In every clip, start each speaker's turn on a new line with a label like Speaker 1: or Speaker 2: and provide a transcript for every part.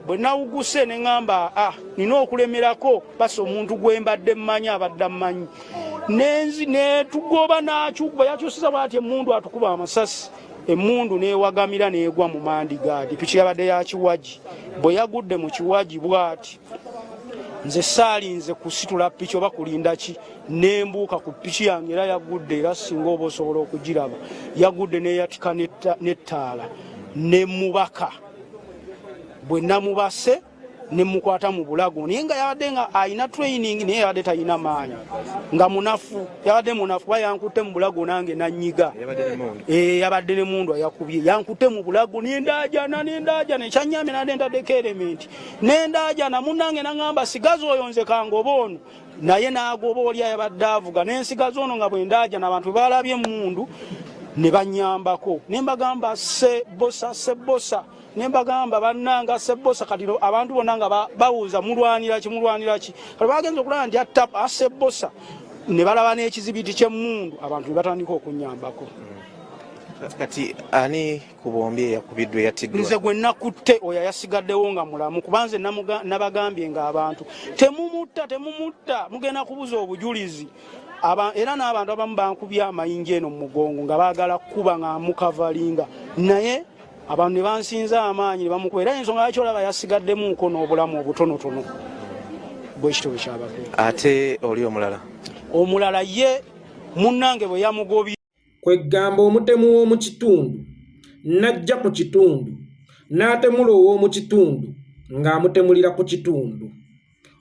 Speaker 1: Bwe nawuguse ne ŋŋamba, ah, nina okulemerako basi omuntu gwe mbadde mmanyi abadde ammanyi. Netugoba n'akyukuba, yakyusiza bw'ati emmundu atukuba amasasi, emmundu n'ewagamira n'egwa mu mandigaadi. Piki yabadde ya kiwagi, bwe yagudde mu kiwagi bw'ati, nze saalinze kusitula piki oba kulinda ki, nembuuka ku piki yange era yagudde, era singa oba osobola okugiraba, yagudde neyatika n'ettaala nemubaka. Bwe namubase nemukwata mu bulago, naye nga yabadde nga alina training, naye yabadde talina maanyi, nga munafu, yabadde munafu kuba yankutte mu bulago nange nanyiga. Yabadde ne mundu ayakubye, yankutte mu bulago nendajana nendajana, ekyanyamye nade ntaddeko elementi nendajana. Munnange naŋŋamba, sigaza oyo, nze kangoba ono, naye n'agoba oli ayabadde avuga, nensigaza ono nga bwe ndajana. Abantu balabye emundu ne banyambako, ne mbagamba sebosa, sebosa, ne mbagamba bannanga sebosa. Kati abantu bonna nga babuuza, mulwanira ki, mulwanira ki? Kati bagenza okulaba nti atta asebosa, ne balaba n'ekizibiti ky'emmundu, abantu ne batandika okunyambako.
Speaker 2: Kati ani ku bombi eyakubiddwa, eyattiddwa?
Speaker 1: Nze gwe nakutte, oyo ayasigaddewo nga mulamu, kuba nze nabagambye ng'abantu temumutta, temumutta, mugenda kubuza obujulizi. Era n'abantu abamu bankubye amayinja eno mu mugongo nga baagala kukuba nga mukavalinga, naye abantu ne bansinza amaanyi ne bamukuba. Era ensonga lwaki olaba yasigaddemuuko n'obulamu obutonotono, bwekityo bwe kyabadde.
Speaker 2: Ate oli omulala?
Speaker 1: Omulala ye munnange bwe yamugobye.
Speaker 3: Kwegamba omutemu w'omu kitundu n'ajja ku kitundu n'atemula ow'omu kitundu ng'amutemulira ku kitundu.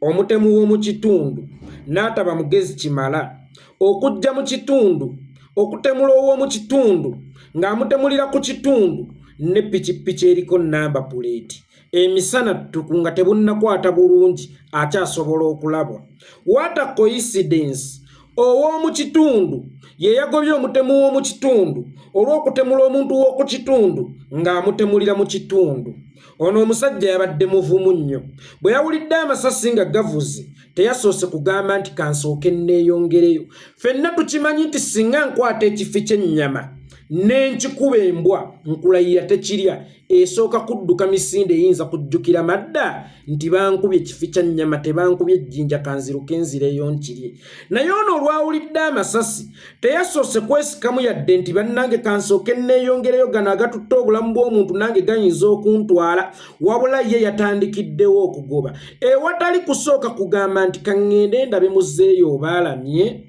Speaker 3: Omutemu w'omu kitundu n'ataba mugezi kimala okujja mu kitundu okutemula ow'omu kitundu ng'amutemulira ku kitundu ne pikipiki eriko namba puleeti, emisana ttuku nga tebunnakwata bulungi, akyasobola okulabwa. What a coincidence! Ow'omu kitundu ye yagobye omutemu w'omu kitundu olw'okutemula omuntu w'oku kitundu ng'amutemulira mu kitundu. Ono omusajja yabadde muvumu nnyo. Bwe yawulidde amasasi nga gavuze, teyasoose kugamba nti kansooke nneeyongereyo. Ffenna tukimanyi nti singa nkwata ekifi ky'ennyama ne nkikuba embwa, nkulayira tekirya, esooka kudduka misinde, eyinza kujjukira madda nti bankubye kifi kya nnyama, tebankubye ejjinja, kanziruke nzireyo nkirye. Naye ono olwawulidde amasasi teyasoose kwesikamu yadde nti bannange kansooke nneeyongereyo, gano agatutte obulamu bw'omuntu nange gayinza okuntwala, wabula ye yatandikiddewo okugoba ewatali kusooka kugamba nti kaŋŋende ndabe muzeeyo oba alamye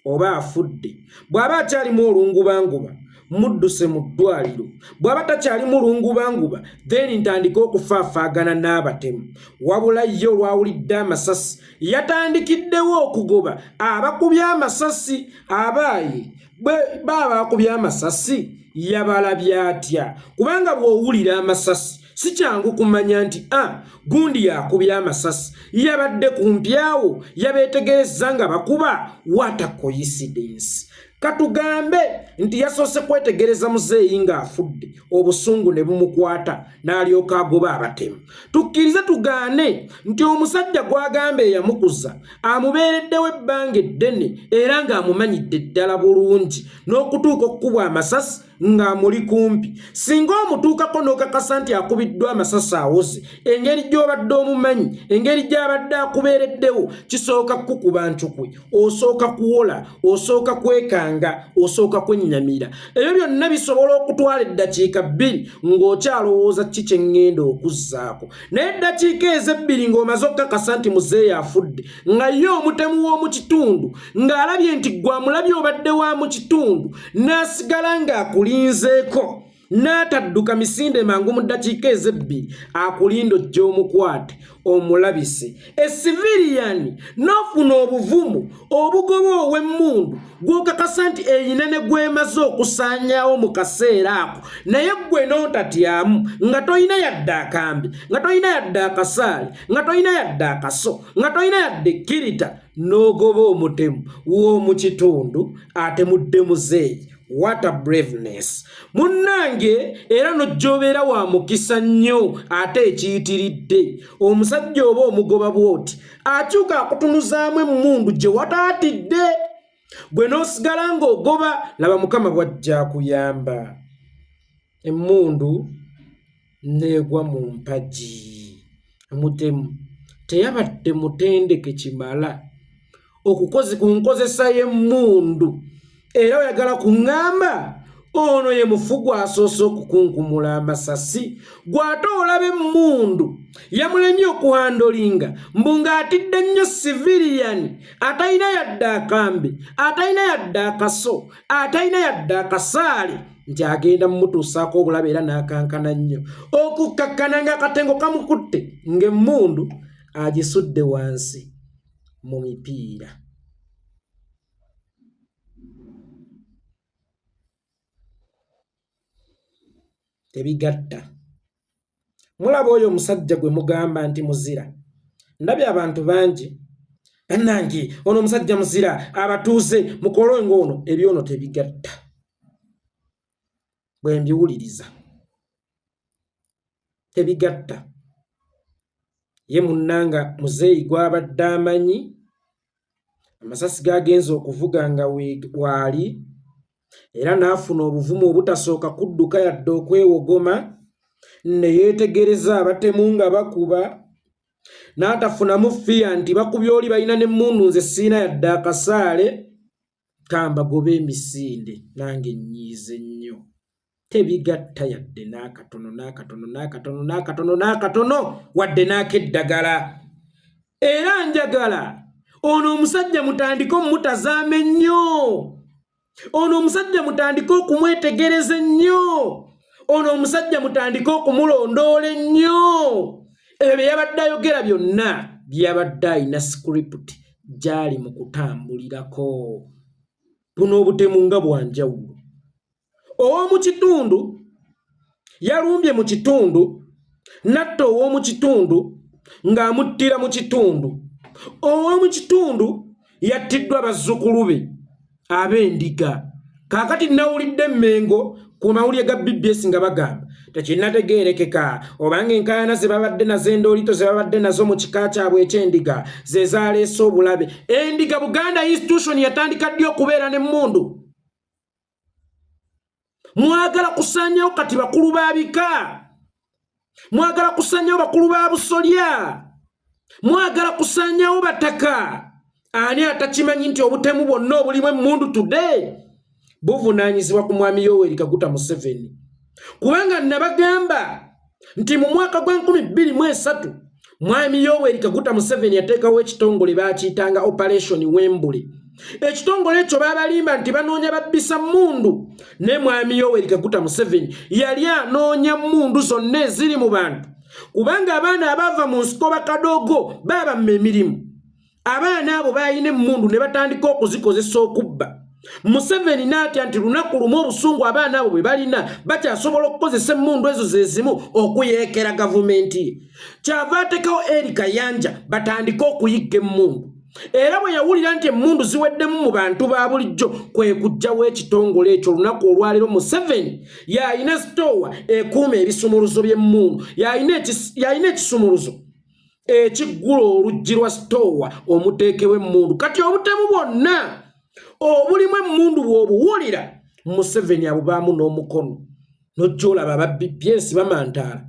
Speaker 3: oba afudde. Bw'aba akyalimu olungubanguba, mudduse mu ddwaliro. Bw'aba takyalimu lungubanguba, then ntandike okufaafaagana n'abatemu. Wabula ye olwawulidde amasasi yatandikiddewo okugoba abakubye amasasi. Abaaye baaba bakubye amasasi yabalabye atya? Kubanga bw'owulira amasasi si kyangu kumanya nti a gundi yakubye amasasi, yabadde kumpi awo, yabeetegereza nga bakuba. What a coincidence! Katugambe nti yasoose kwetegereza muzeeyi ng'afudde, obusungu ne bumukwata n'alyoka agoba abatemu. Tukkirize tugaane nti omusajja gw'agamba eyamukuza amubeereddewo ebbanga eddene era ng'amumanyidde ddala bulungi, n'okutuuka okukubwa amasasi ng'amuli kumpi, singa omutuukako n'okakasa nti akubiddwa amasasi awoze, engeri gy'obadde omumanyi, engeri gy'abadde akubeereddewo, kisooka kukukuba ncukwe, osooka kuwola, osooka kwekanga, osooka kwennyamira. Ebyo byonna bisobola okutwala eddakiika 2 ng'okyalowooza ki kye ŋŋenda okuzzaako. Naye eddakiika ezo 2 ng'omaze okukakasa nti muzeeyi afudde, nga ye omutemu w'omu kitundu ng'alabye nti gwe amulabye obadde wa mu kitundu, n'asigala ng'akulinzeeko n'atadduka misinde mangu mu ddakiika ezebbiri, akulinda ojja omukwate omulabise esiviriyani, n'ofuna obuvumu obugoba ow'emmundu gw'okakasa nti eyina ne gwemaze okusaanyaawo mu kaseera ako, naye ggwe n'otatyamu, nga tolina yadde akambe, nga tolina yadde akasaale, nga tolina yadde akaso, nga tolina yadde ekkirita, n'ogoba omutemu w'omu kitundu atemudde muzeeyi. What a braveness, munnange! Era n'ojja obeera wa mukisa nnyo ate ekiyitiridde, omusajja oba omugoba bw'oti akyuka akutunuzaamu emmundu gye wataatidde, gwe n'osigala ng'ogoba. Laba Mukama bw'ajja akuyamba, emmundu neegwa mu mpagi. Mutemu teyabadde mutendeke kimala okukozi ku nkozesa y'emmundu era oyagala kuŋŋamba ono ye mufu gwasoose okukunkumula amasasi gw'ate olaba emmundu yamulemye okuhandolinga mbu ng'atidde nnyo siviriyani atalina yadde akambe atalina yadde akaso atalina yadde akasaale nti agenda mumutuusaako obulabe era n'akankana nnyo okukkakkana ng'akatengo kamukutte ng'emmundu agisudde wansi mu mipiira. Tebigatta. Mulaba oyo omusajja gwe mugamba nti muzira. Ndabye abantu bangi bannange ono omusajja muzira abatuuze mukole ng'ono ebyono tebigatta. Bwe mbiwuliriza tebigatta. Ye munnanga muzeeyi gw'abadde amanyi amasasi gaagenze okuvuga nga waali era n'afuna obuvumu obutasooka kudduka yadde okwewogoma ne yeetegereza abatemu nga bakuba n'atafunamu fiya nti bakubye oli balina n'emmundu nze siina yadde akasaale kambagoba emisinde nange nnyiize nnyo. Tebigatta yadde n'akatono n'akatono n'akatono n'akatono n'akatono wadde n'akeddagala. Era njagala ono omusajja mutandike omutazaama ennyo, ono omusajja mutandike okumwetegereza ennyo, ono omusajja mutandike okumulondoola ennyo. Ebyo bye yabadde ayogera byonna byabadde alina script gy'ali mu kutambulirako. Buno obutemu nga bwa njawulo. Ow'omu kitundu yalumbye mu kitundu n'atta ow'omu kitundu ng'amuttira mu kitundu. Ow'omu kitundu yattiddwa bazzukulu be ab'endiga. Kaakati nawulidde Mmengo ku mawulire ga BBS nga bagamba tekinnategeerekeka obanga enkaayana ze babadde nazo endoolito ze babadde nazo mu kika kyabwe eky'endiga ze zaaleese obulabe. Endiga Buganda institution yatandika ddi okubeera n'emmundu? Mwagala kusaanyawo kati bakulu ba bika, mwagala kusaanyawo bakulu ba busolya, mwagala kusaanyawo bataka. Ani atakimanyi nti obutemu bwonna obulimu emmundu today buvunaanyizibwa ku mwami Yoweri Kaguta Museveni? Kubanga nabagamba nti mu mwaka gwa 2003 mwami Yoweri Kaguta Museveni yateekawo ekitongole baakiyitanga Operation Wembule. Ekitongole ekyo baabalimba nti banoonya babbisa mmundu, ne mwami Yoweri Kaguta Museveni yali anoonya mmundu zonna eziri mu bantu, kubanga abaana abaava mu nsiko bakadogo baabamma emirimu. Abaana abo baalina emmundu ne batandika okuzikozesa okubba. Museveni n'atya nti lunaku lumu obusungu abaana abo bwe balina bakyasobola okukozesa emmundu ezo ze zimu okuyeekera gavumenti ye. Kyava atekawo Eri Kayanja batandike okuyigga emmundu. Era bwe yawulira nti emmundu ziweddemu mu bantu ba bulijjo kwe kuggyawo ekitongole ekyo. Olunaku olwaleero Museveni y'alina sitoowa ekuuma ebisumuluzo by'emmundu, y'alina ekisumuluzo ekiggula oluggi lwa sitoowa omuteekewo emmundu. Kati obutemu bwonna obulimu emmundu bw'obuwulira Museveni abubaamu n'omukono. N'ojja olaba aba BBS bamantaala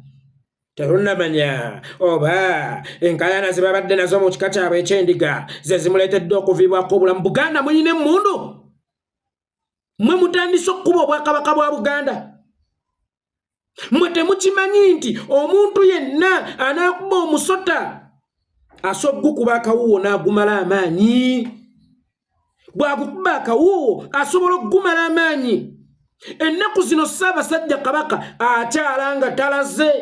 Speaker 3: terunnamanya oba enkaayana ze babadde nazo mu kika kyabwe eky'endiga ze zimuleetedde okuviibwako obulamu. Buganda mulina emmundu, mwe mutandise okukuba obwakabaka bwa Buganda. Mwe temukimanyi nti omuntu yenna anaakuba omusota asobola okugukuba akawuwo n'agumala amaanyi? Bw'agukuba akawuwo asobola okugumala amaanyi. Ennaku zino Ssaabasajja Kabaka akyala nga talaze,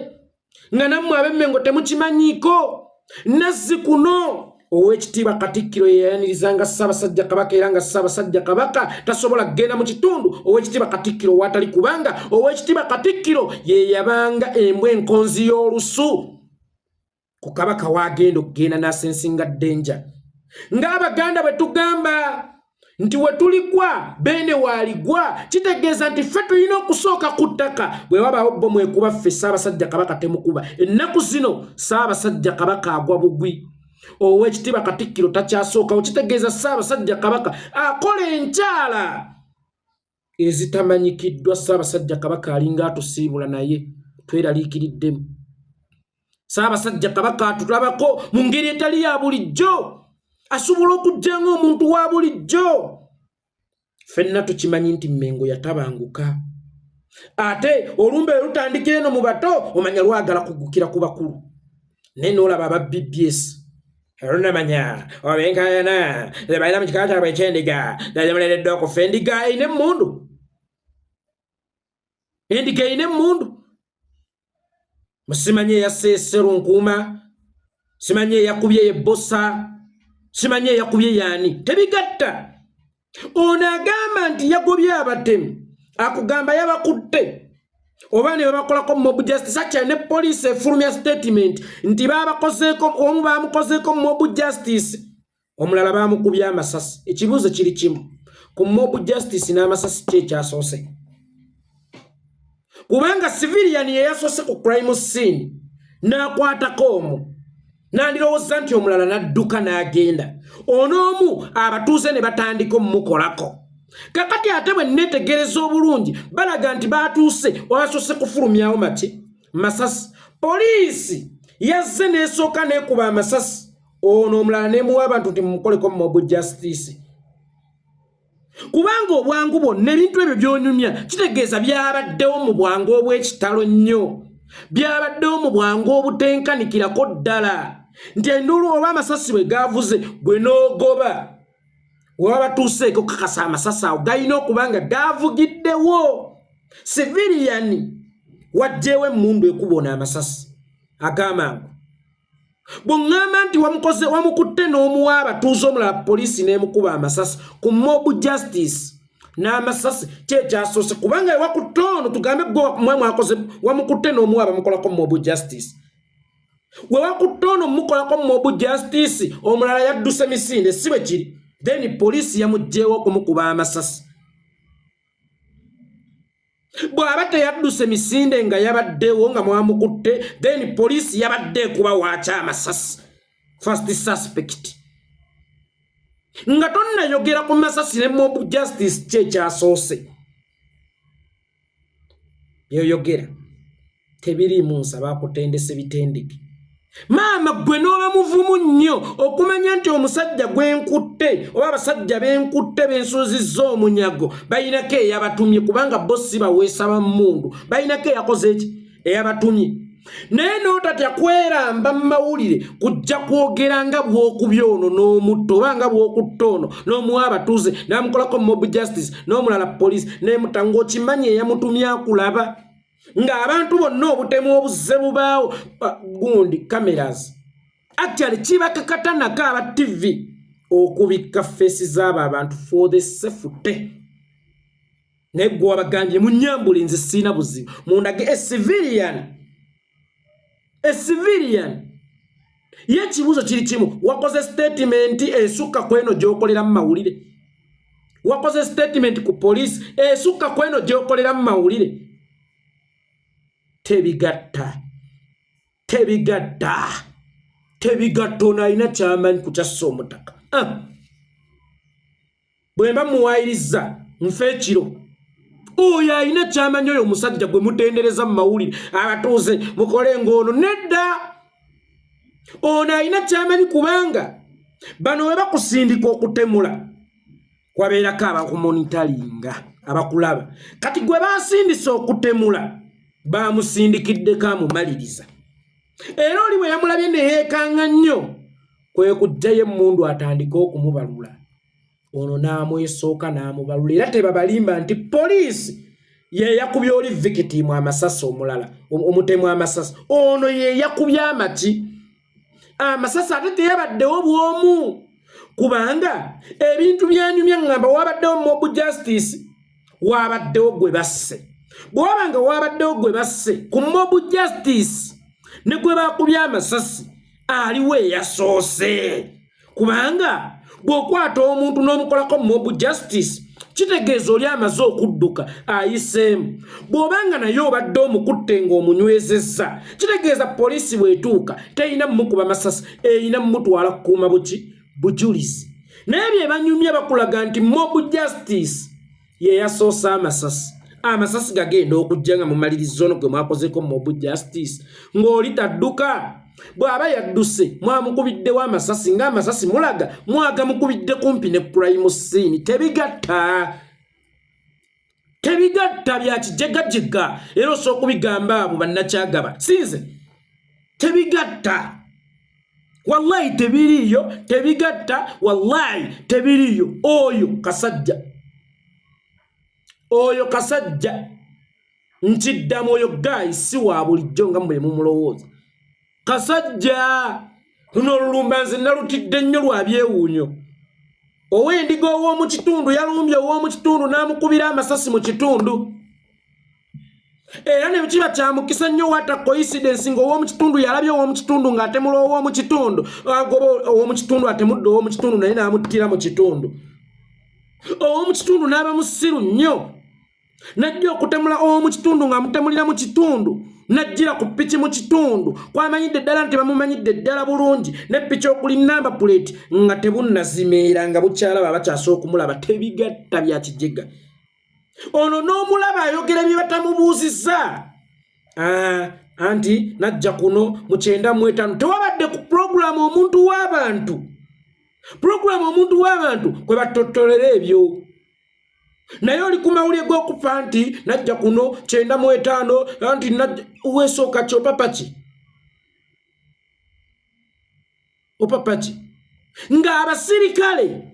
Speaker 3: nga nammwe ab'Emmengo temukimanyiiko. Nazzi kuno Oweekitiibwa Katikkiro yeyayanirizanga Ssaabasajja Kabaka, era nga Ssaabasajja Kabaka tasobola kugenda mu kitundu Oweekitiibwa Katikkiro waatali, kubanga Oweekitiibwa Katikkiro ye yabanga embwa enkonzi y'olusu ku Kabaka waagenda okugenda n'asensinga ddenja. Ng'Abaganda bwe tugamba nti we tuligwa beene waaligwa, kitegeeza nti ffe tulina okusooka ku ttaka. Bwe wabaawo bbomu ekuba ffe, Ssaabasajja Kabaka temukuba. Ennaku zino Ssaabasajja Kabaka agwa bugwi, Oweekitiibwa Katikkiro takyasookawo, kitegeeza Ssaabasajja Kabaka akola enkyala ezitamanyikiddwa. Ssaabasajja Kabaka alinga atusiibula, naye tweraliikiriddemu. Ssaabasajja Kabaka atulabako mu ngeri etali ya bulijjo, asobola okujja ng'omuntu wa bulijjo. Ffenna tukimanyi nti Mmengo yatabanguka, ate olumbe lutandika eno mu bato, omanya lwagala kugukira ku bakulu. Naye n'olaba aba BBS olunamanya obenkayana zebalina mu kika kyabwe ekyendiga, nayemuleredde okufa. Endiga erina emmundu, endiga erina emmundu. Simanyi eyasse Sserunkuuma, simanyi eyakubye yebbosa, simanyi eyakubye yaani, tebigatta. Ono agamba nti yagobye abatemu, akugamba yabakutte oba ne babakolako mob justice. Actually ne poliisi efulumya statement nti babakozeeko, omu bamukozeeko mob justice, omulala bamukubye amasasi. Ekibuuzo kiri kimu, ku mob justice n'amasasi ki ekyasoose? Kubanga civilian yeyasoose ku crime scene n'akwatako omu, nandirowooza nti omulala n'adduka n'agenda. Ono omu abatuuze ne batandika omumukolako. Kakati ate bwe neetegereza obulungi, balaga nti baatuuse wabasoose kufulumyawo maki masasi. Poliisi yazze n'esooka n'ekuba amasasi ono omulala, n'emuwa abantu nti mumukoleko mob justice. Kubanga obwangu bwonna, ebintu ebyo by'onyumya kitegeeza byabaddewo mu bwangu obw'ekitalo nnyo, byabaddewo mu bwangu obutenkanikirako ddala, nti enduulu oba amasasi bwe gaavuze gwe n'ogoba weba batuuseeko kakasa amasasi awo galina okuba nga gaavugiddewo. Civilian wajjeewo emmundu ekubona amasasi ag'amangu. Bw'oŋŋamba nti wamukoze, wamukutte n'omuwa abatuuze omulala, poliisi n'emukuba amasasi, ku mob justice n'amasasi kyekyasoose? Kubanga ewakutte ono, tugambe gwe mwe mwakoze, wamukutte n'omuwa abamukolako mob justice, we wakutte ono mukolako mob justice, omulala yadduse misinde, si bwe kiri? Then poliisi yamuggyewo okumukuba amasasi. Bw'aba teyadduse misinde nga yabaddewo nga mwamukutte, then poliisi yabadde ekuba waaki amasasi first suspect nga tonnayogera ku masasi ne mob justice? Ki ekyasoose? Byoyogera tebiriimu nsaba akutendese bitendeke. Maama gwe n'oba muvumu nnyo okumanya nti omusajja gwenkutte oba abasajja benkutte bensuuzizza omunyago balinako eyabatumye, kubanga bo si baweesa ba mmundu, balinako eyakoze eki, eyabatumye. Naye n'otatya kweramba mu mawulire kujja kwogera nga bw'okubya ono n'omutta oba nga bw'okutta ono n'omuwa abatuuze n'amukolako mob justice, n'omulala poliisi n'emuta, ng'okimanyi eyamutumye akulaba, ng'abantu bonna obutemu obuzze bubaawo gundi cameras. Actually kibakakata nako aba TV okubikka face z'abo abantu for the safety. Naye gwe wabagambye munyambule, nze siina buzibu, mundage a civilian, a civilian. Ye ekibuuzo kiri kimu, wakoze statement esukka ku eno gy'okolera mu mawulire? Wakoze statement ku poliisi esukka ku eno gy'okolera mu mawulire? Tebigatta, tebigatta, tebigatta. Ono alina kyamanyi ku kyassa omutaka. Ah! Bwe mba muwaayiriza nfe ekiro, oyo alina kyamanyi. Oyo omusajja gwe mutendereza mu mawulire, abatuuze mukole ng'ono, nedda, ono alina kyamanyi. Kubanga bano we bakusindika okutemula kwabeerako abakumonitalinga, abakulaba. Kati gwe basindise okutemula bamusindikiddeko amumaliriza, era oli bwe yamulabye neyeekanga nnyo kwe kuggyayo emmundu atandike okumubalula. Ono n'amwesooka n'amubalula. Era tebabalimba nti poliisi ye yakubye oli victim amasasi, omulala omutemu amasasi. Ono ye yakubye amaki amasasi, ate teyabaddewo bw'omu, kubanga ebintu byanyumye ŋŋamba wabaddewo mob justice, wabaddewo gwe basse. Bwe waba nga wabaddewo gwe basse ku mob justice ne gwe bakubye amasasi, aliwo eyasoose? Kubanga bw'okwata omuntu n'omukolako mob justice, kitegeeza oli amaze okudduka ayiseemu. Bw'oba nga naye obadde omukutte ng'omunywezezza, kitegeeza poliisi bw'etuuka terina mumukuba masasi, erina mumutwala kukuuma buki, bujulizi. Naye bye banyumya bakulaga nti mob justice ye yasoose amasasi. Amasasi gagenda okujja nga mumaliriza ono gwe mwakozeko mob justice, ng'oli tadduka. Bw'aba yadduse, mwamukubiddewo amasasi, ng'amasasi mulaga mwagamukubidde kumpi ne crime scene. Tebigatta, tebigatta, bya kijegajega. Era osobola okubigamba abo bannakyagaba, sinze. Tebigatta, wallahi tebiriiyo, tebigatta, wallahi tebiriiyo. Oyo kasajja, oyo kasajja, nkiddamu, oyo guy si wa bulijjo nga mmwe mumulowooza. Kasajja luno olulumba nze nalutidde nnyo lwa byewuunyo. Ow'endiga ow'omu kitundu yalumbye ow'omu kitundu n'amukubira amasasi mu kitundu. Era ne kiba kyamukisa nnyo, wata coincidence, ng'ow'omu kitundu yalabye ow'omu kitundu ng'atemula ow'omu kitundu, agoba ow'omu kitundu, atemudde ow'omu kitundu, naye n'amuttira mu kitundu. Ow'omu kitundu n'aba musiru nnyo, najja okutemula ow'omu kitundu ng'amutemulira mu kitundu, najjira ku piki mu kitundu kwamanyidde ddala nti bamumanyidde ddala bulungi, ne piki okuli number plate nga tebunnazimeera, nga bukyalaba bakyasa okumulaba. Tebigatta, bya kijega. Ono n'omulaba ayogera bye batamubuuzizza. Ah, anti najja kuno mu 95, tewabadde ku puroguramu omuntu w'abantu, puroguramu omuntu w'abantu kwe batottolera ebyo. Naye oli ku mawulire g'okufa nti najja kuno 95, anti weesooka ki? Opapa ki? Opapa ki? Ng'abasirikale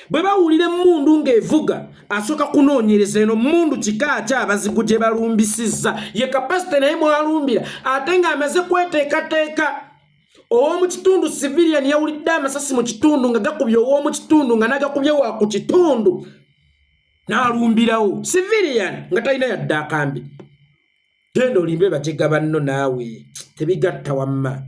Speaker 3: bwe bawulira emmundu ng'evuga, asooka kunoonyereza eno mmundu kika ki abazigu gye balumbisizza, ye kapasite naye mwalumbira, ate ng'amaze kweteekateeka. Ow'omu kitundu civilian yawulidde amasasi mu kitundu nga gakubye ow'omu kitundu, nga nagakubye wa ku kitundu, n'alumbirawo civilian nga talina yadde akambi. Genda olimbe bajega banno naawe, tebigatta wamma.